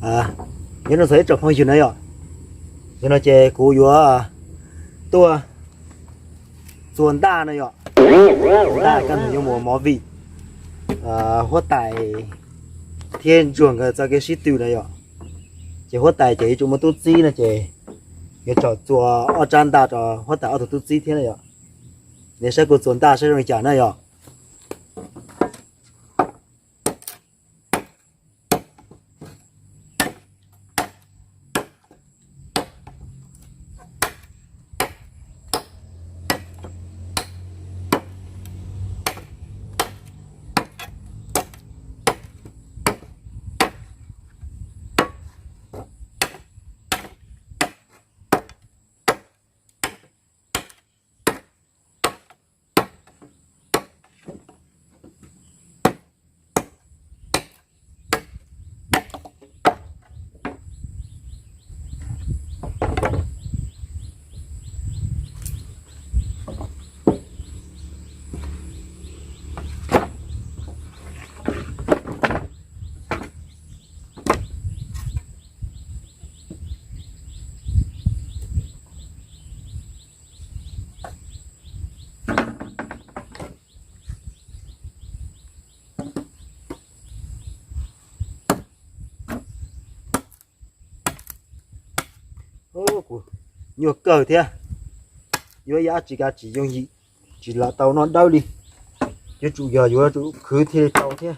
Nyob zoo txog ib tsoom phooj ywg na yom, nim no ces kuv yuav tuaj txua ntaj na yom. Ntaj koj nws yuav mus mov vim huab tais thiab ntsuag nkawd txoj kev sib tw na yom. Ces huab tais ces yuav tsum muaj tub txib no ces yuav tsum txua ob tsab ntaj rau huab tais ob tug tub txib thiab na yom. Nej saib kuv txua ntaj saib zoo li cas na yom. Kuv nyuaj kawg thiab, yuav ua dab tsi kav tsis yooj yim, tsis lam tau noj dawb li. Yuav tsum yog yuav tsum khwv thiaj li tau thiab.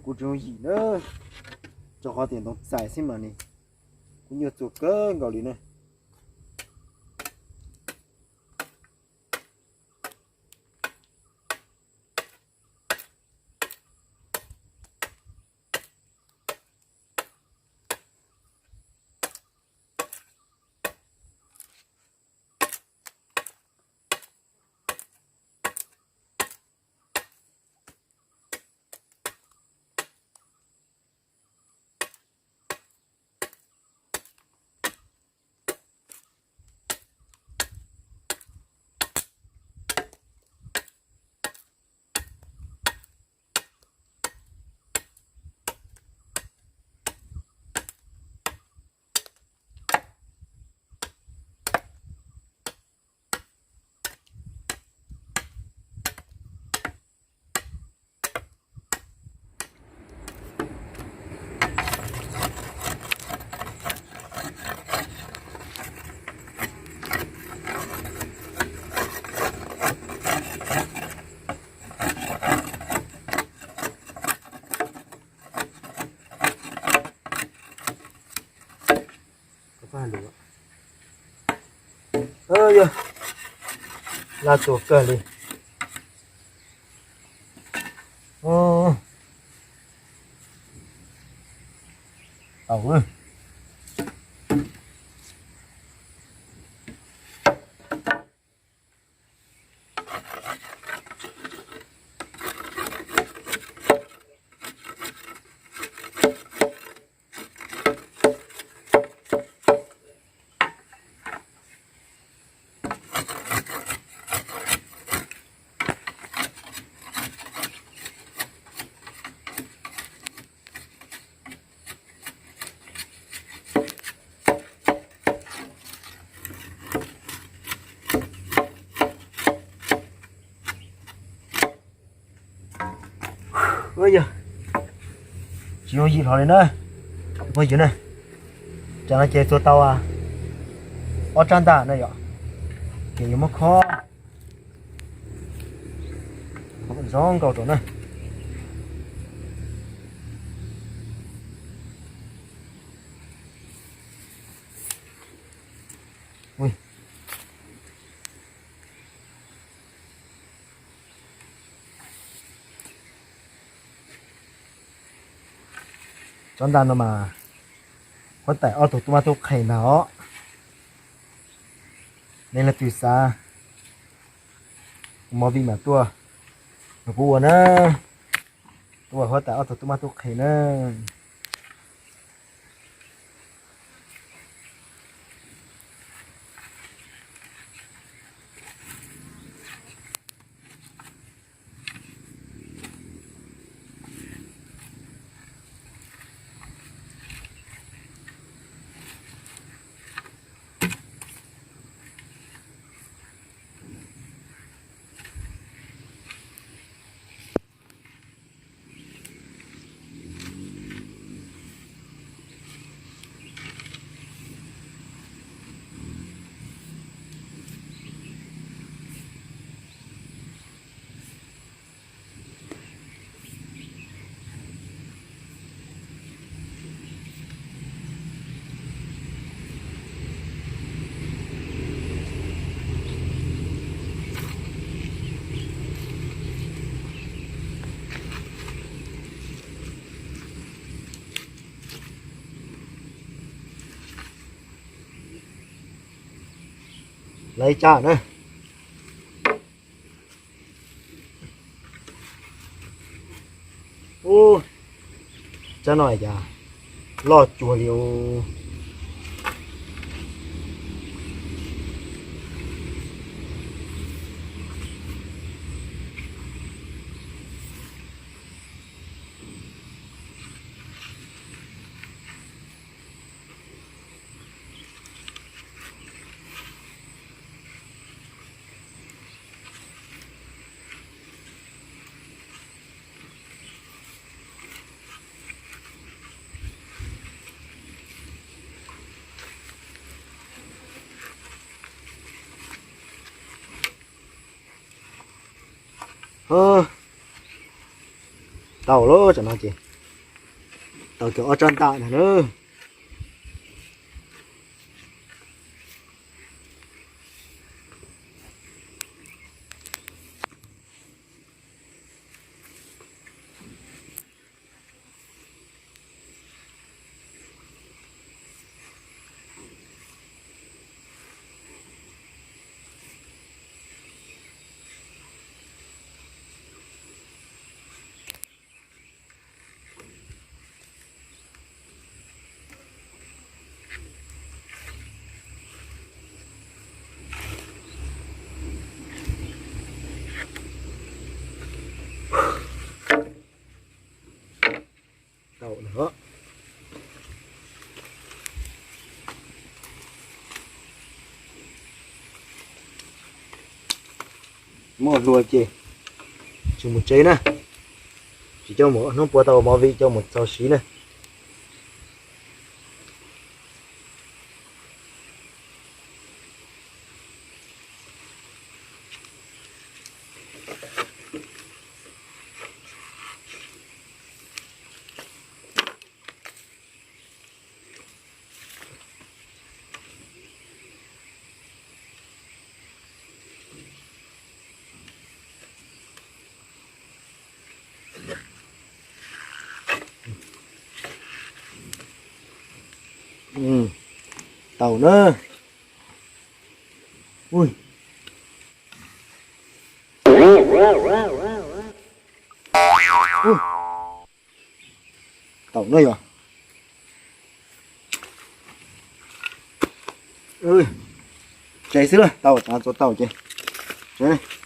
Kuv tsis yooj yim na, rau qhov tias ntoo txais xwb mas ne, kuv nyuaj txuas kawg nkaus li na. Yog laj tuaj kawg li. Tau. Yog tsis yooj yim hlo li na, phooj ywg na. Tsam no ces txuas tau ob rab ntaj na yom, ces yuav muab khob zoo nkaus rau na. Tsob ntaj no mas huab tais ob tug tub mab tub qhe ntag os. Nej leej twg xav ua movie mas tuaj nrog kuv ua na, tuaj ua huab tais ob tug tub mab tub qhe na. Lawv ib tsab na. Ub, tsab no cas loj cuag li os. Tau lawm, tsam no ces Tau kiag ob tsob ntaj ntag na. Tau no. Muaj hlua ces tsis mus tsev na, tsis coj mus, hnub puav tau movie coj mus txaus siv na. Tau na. Tau na yog. Tsev xwb na, tau tav txuas tau ces tsev.